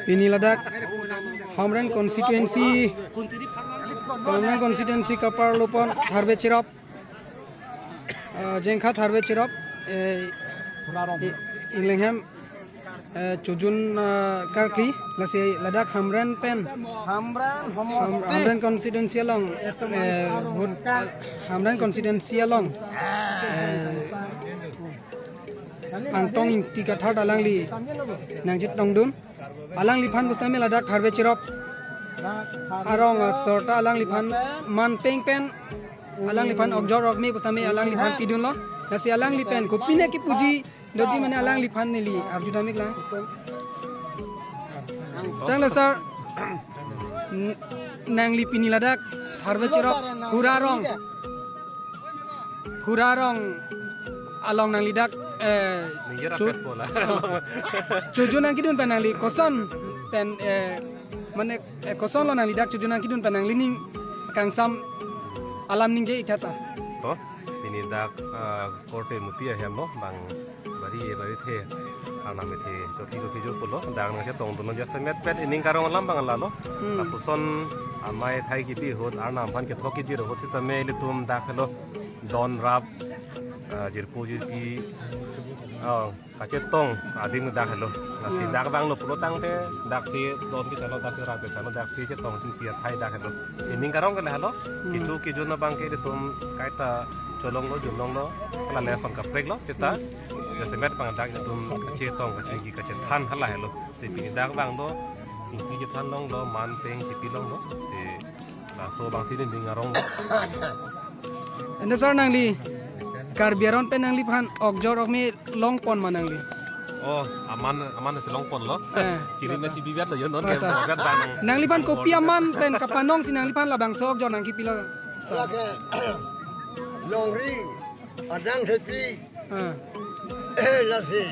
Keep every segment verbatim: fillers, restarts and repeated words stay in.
Pini ladak Hamren constituency, Hamren constituency kaparlopon Tharve Cherop, eh, Jengkha Tharve Cherop, eh, i- Inglenghem, eh, Chojun, eh, Karkli, lasi ladak Hamren pen, Hamren Ham- Homosti. Hamren constituency along, eh, vote, Hamren constituency along, eh, Angtong Ingti Kathar alangli nangchetongdun. Alangliphan pusitame ladak Tharve Cherop arong asor ta alangliphan man peng pen, alangliphan okjor okme pusitame alangliphan pidunlo. Lasi alangli pen kopine kipuji doji mane alangliphan neli arju damik lang. Tanglo sir, n- nangli pini ladak Tharve Cherop Hura Rong, Hura Rong along nangli dak, eh, Ningje cho- rapet bola. Oh. Chojun nangkedun pen nangli koson pen, eh, mane, eh, kosonlo nangli dak chojun nangkedun pen nanglining kangsam alam ningje ik tha ta. To, pini dak, eh, korte muti ahemlo, bang bari bari the, anam the, chokhi chokhi jo pulo, dak nangchetongdunlo jasemet pen ining karong alam bang lalo. Hmm. Lapuson amei thai kipi ahut, arnam aphan kethok kejir ahut sitame ilitum dak helo don rap, ah, jirpo jirpi, ah, kachetong adim dak helo. Lasi, ya, dak banglo pulo tangte, daksi don kechalo, daksi rap kechalo, daksi chetong chingki athai dak helo. Sining karong ke helo. Hmm. Kecho kejun abang ke ilitum kaita cholonglo, junlonglo, hala le son kaprek lo, seta. Hmm. Jasemet bang dak ilitum kachetong kachingki kachethan hala helo. Si pini dak banglo, chingki chethan longlo, man peng chipi longlo. Si laso bangsi dinding arong. Ente sir nangli Karbi aron pen nangliphan okjor okme longpon ma nangli? Oh, aman, aman si longponlo. Eh. Chiri na chibi biat lo, yo non. Oh, ke ta. Biat bang. Nangliphan kopi aman pen kapanong si nangliphan labangso okjor nangkipilo, sir? Lake longri, adang sepi. Ah. Eh, lasi,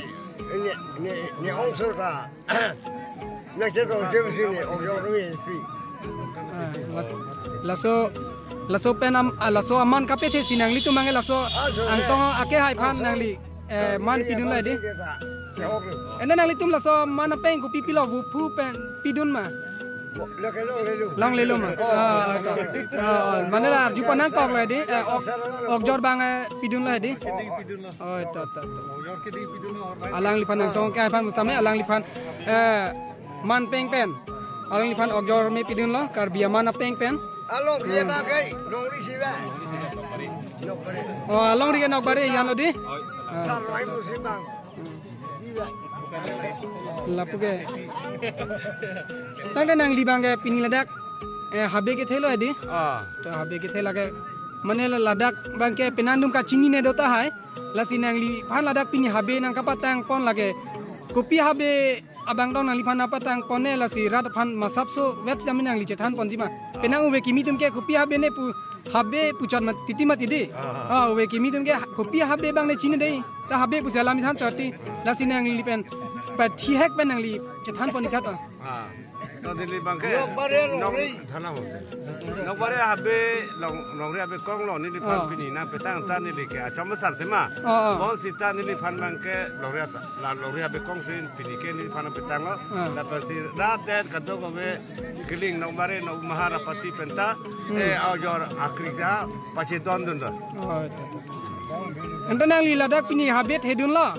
ne, ne, ne ongso ta. Nangchetong jemsi ne, okjor mi pi. Ah, las-, laso, laso pen am-, ah, laso aman kapethe si nanglitum abang ke laso, ah, so, angtong ake hai aphan, ah, so, nangli, eh, man pidunlo dei. Ya, okay. Ente nanglitum laso man apeng kopi pilo, vophu pen pidun ma? Lake longlelo. Longlelo ma? Oh. Ah, ah, to. Ah, ah, mane la arju pon nangkoklo dei, eh, ok, okjor abang, eh, pidunlo dei. Keding pidunlo. Oh, to, to, to. Okjor keding pidunlo, alright. Alangliphan angtong ake hai aphan pusitame alangliphan, eh, man peng pen alangliphan okjor me pidunlo, Karbi aman apeng pen. Alongri, hmm, abang ke, longri si ba. Nokbare. Oh, alongri ke nokbare, ya lo dei. Ah. Sarlai musi bang. Lapu ke. Tangte nangli abang ke pini ladak, eh, habe kethelo dei. Ah. To habe kethe lake. Mane la ladak abang ke penang dum kachinine do tahai. Lasi nangliphan ladak pini habe nangkapatangpon lake. Kopi habe abang tong nangliphan nangpatangpon ne, lasi rat aphan masapso vet sitame nangli chethanponji ma? Penang ove kimi atum ke kopi habe ne pu, habe puchot mat titi mati dei. Ah. Ah, ove kimi atum ke ha-, kopi habe abang ne chini dei. Ta habe pusi alam than chot ti. Lasi nangli pen pathihek pen nangli chethanpon ik tha to. Ah. To neli abang ke nokbare, nong-, longri. Thana ho. Nokbare habe long, longri habe konglo neliphan, ah, pini nangpetang ta neli ke achom asar tema. Ah, ah. Bonsita neliphan abang ke longri ata, la longri habe kongsi pini ke neliphan nangpetanglo. Ah. Lapensi rat det kadokave kiling nokbare nokmahar apati penta, hmm, eh, okjor akri ta pachedondunlo. Oh, to, to, to. Ente nangli ladak pini habe thedunlo.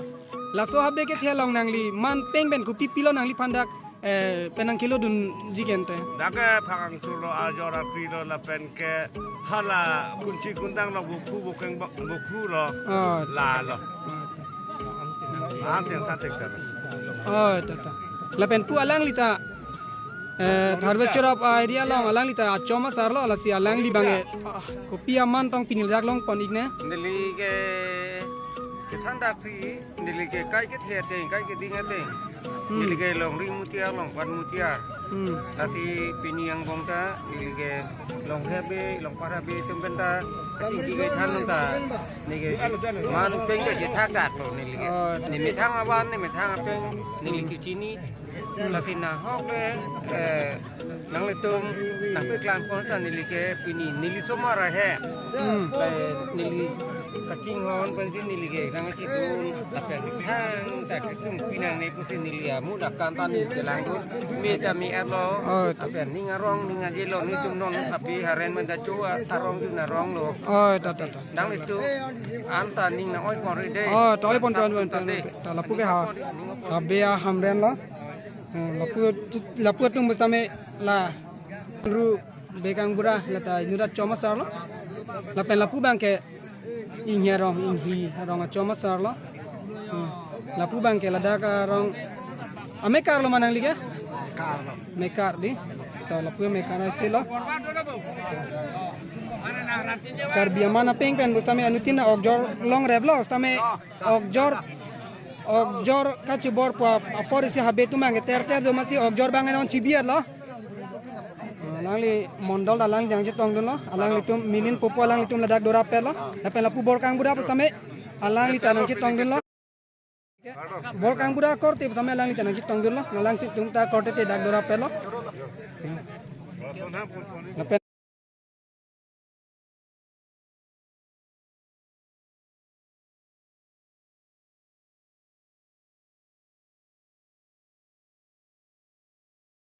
Laso habe kethe along nangli man peng pen kopi pilo nangliphan dak, eh, penang kelodunji ke ente? Dak ke phang angsur lo, ajor apri lo, lapen ke hala kunchi kundang lo, bukhu bukeng ba-, bukhu lo. Oh. La lo. Ang tiang sa tek sa. Oh, to, to. Lapen pu alangli ta, eh, Tharve Cherop area along alangli ta achom asar lo, lasi alangli abang ke, ah, kopi aman tong pini ladak longpon ik ne? Neli ke kethan daksi, neli ke kai kethe ateng, kai keding ateng. Hmm. Neli ke longri mutiar, longpat mutiar. Hmm. Lasi pini angbong ta, neli ke longri habe, longpat habe atum pen ta, kachingki kethan ta, neli ke man peng ta chethak dak lo neli ke. Oh, ne methang avan, ne methang apeng, neli kechini. Lasi nahok le, eh, nanglitum nangpeklang pon ta neli ke pini, neli somar ahe. Hmm. Eh, neli Kachinghon pensi neli ke nangchidun, lapen thangta kesung pinangne pusi neli amu dak kanta neli chelangdun, me ta me-etlo. Oh, to. Lapen ning arong ning ajelo, netum non api haren manda chowa, arong jun arong lo. Oh, to, to, to. Nanglitum anta ning nang-oipon ri dei. Oh, to, oipon, to, oipon, to, to. To, lapu ke ha, Habe ahamren lo. Eh, lapu, lapu atum pusitame la ru bekang bura lata inut achomasar lo. Lapen lapu abang ke Inghi arong, Inghi arong achomasar lo. Hmm. Lapu abang ke ladak arong amekar lo ma nangli ke? Mekar lo. Mekar dei. To lapu mekar asi lo. Karbi aman apeng pen pusitame anuttin aokjor longrep lo, pusitame aokjor, aokjor kachibor pu apor isi Habe atum abang ke ter ter do, amatsi aokjor abang non chibi-et lo. Alangli mondol alang jang chetongdun lo. Alanglitum minin popo alanglitum ladak dorapet lo. Lapen lapu Borkang Bura pusitame alangli ta nangchetongdun lo. Borkang Bura korte pusitame alangli ta nangchetongdun lo. Alangtum ta korte te dak dorapet lo. Lapen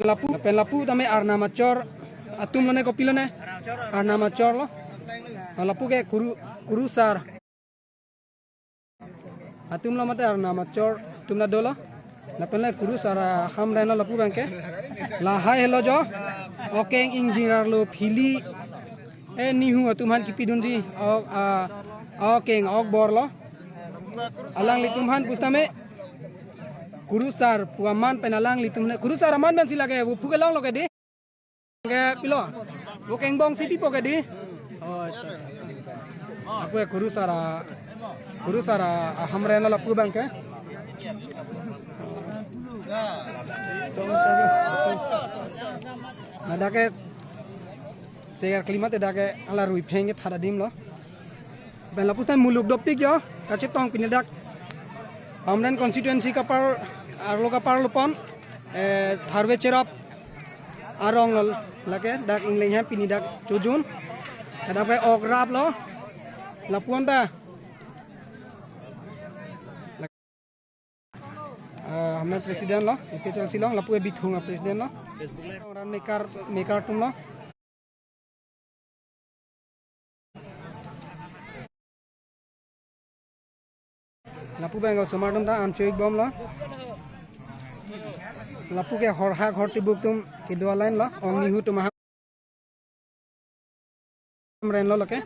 lapu, pen lapu tame Arnam achor atum lone, kopilo ne? Arnam achor lo. Lapu ke kuru, kurusar atum lo mate Arnam achor atum la dolo. Lapen le kurusar ahamren lo lapu abang ke. Lahai helo jo. Okeng ingjir arlo phili, eh, nihu atum aphan kipidunji. Ok, ah, okeng okbor lo. Alanglitum aphan pusitame kurusar pu aman pen alanglitum ne, kurusar aman pensi lake, vo phu kelong lo ke dei. Ke pilo? Vo kengbong si pipo ke dei? Oh, acha, acha. Lapu ke kurusar a, kurusar ahamren lo lapu abang ke. Ladak ke segar klima te dak ke ala ruipheng ke thada adim lo. Pen lapuson muluk dopik jo, kachetong pini dak Hamren constituency kapar, arlo kapar lupon, eh, Tharve Cherop arong lo lake, dak Inglenghem pini dak chojun. Dak pen okrap lo, lapu-an ta. Eh, Hamren president lo, A P H L C lo, lapu Bithung a president lo. Ran mekar, mekar atum lo. Lapu abang osomar atum ta an cho-ik bom lo. Lapu ke horhak hortibuk atum kedo a-line lo, ong nihu atum ahamren lo lake.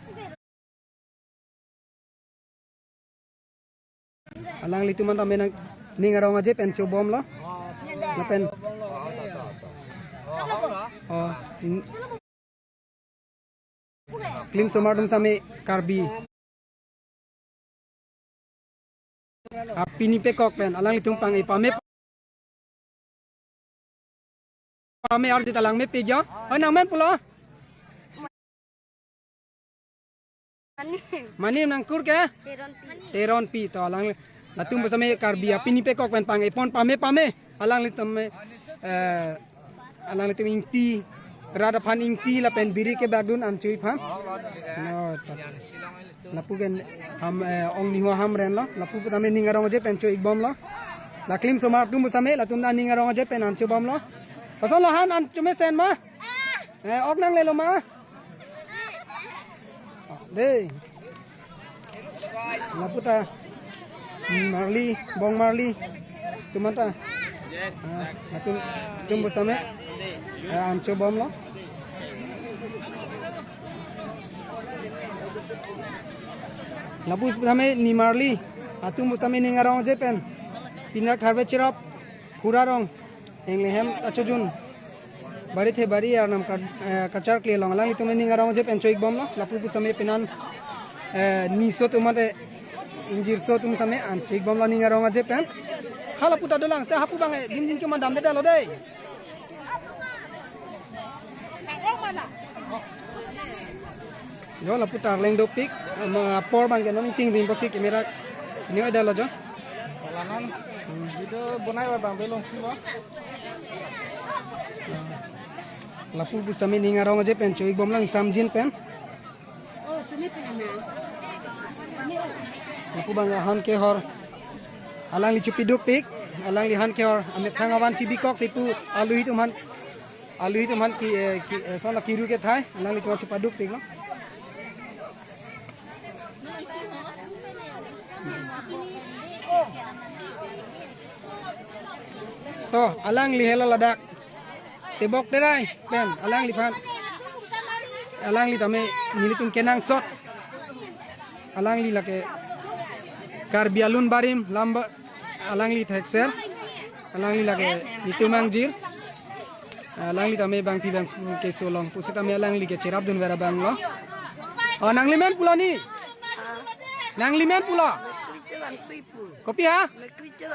Alanglitum an tame nang ning arong aje pen chobom lo. Lapen, oh, n-, klim osomar atum tame Karbi apini pekok pen alanglitum pang-e pame, pame arjit alang mepik jo. Oi, nangmen pulo? Manim. Manim, nangkur ke? Teronpi. Teronpi. To alang latum pusitame Karbi apini pekok pen pang-e pon pame pame. Alanglitum, eh, alanglitum Ingti, rat aphan Ingti lapen biri kebakdun an cho-ik aphan. No, to. Lapu ke Ham, eh, ong nihu ahamren lo. Lapu tame ning arong aje pen cho-ik bom lo. La klim osomar atum pusitame latum ta ning arong aje pen an chobom lo. Lason la-an an chomesen ma? Eh, ok nanglelo ma? Dei. Lapu ta, hmm, Marli, Bong Marli atum an ta. Ah, atum, atum pusitame, eh, an chobom lo. Lapu pusitame Ni Marli atum pusitame ning arong aje pen pini dak Tharve Cherop, Khura rong, Inglenghem ta chojun, Barithe Bari arnam ka, eh, kacharkli along alanglitum ning arong aje pen cho-ik bom lo. Lapu pusitame penan, eh, niso atum mate ingjirso atum tame an cho-ik bom lo ning arong aje pen. Ha lapu ta dolang, seta hapu abang, eh, dim jin chuma damdedetlo dei. Jo, lapu ta arleng dopik, ma apor abang ke non ingting ring pusi camera ne-edetlo jo. Palanan. Hmm. Video bonai abang belong sih, Bang. Lapu pusitame ning arong aje pen cho-ik bom lang samjin pen. Oh, tumi pen na. Kubang ahan kehor. Alangli chopidukpik. Alangli han kehor. Amethang avan chibikok si pu aluhi atum aphan. Aluhi atum aphan ki, eh, ki, eh, sona kiru kethai. Alanglitum chopadukpik lo. To, alangli helo ladak. Tebok Terai pen, alangliphan. Alangli tame, nelitum kenangsot. Alangli lake Karbi alun barim, lamba, alangli thekser. Alangli lake nelitum angjir. Alangli tame bangpi bang keso along. Pusitame alangli ke cherapdun vera abang lo. Oh, nanglimen pulo ni? Nanglimen pulo? Kopi ha?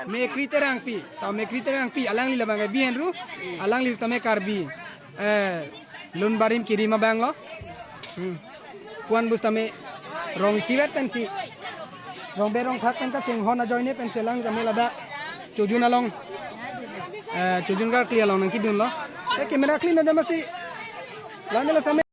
Mekri Terangpi. Ta Mekri Terangpi. Alangli labang ke Bihenru. Alangli tame Karbi. Eh, lun barim kirim abang lo. Hmm. Puan bus tame rong isivet pensi. Rong berong thak pen kachinghon ajoine pensi alang tame ladak. Chojun along. Eh, chojun karkli along nangkedun lo. Eh, camera clean ada masih. Lame la same.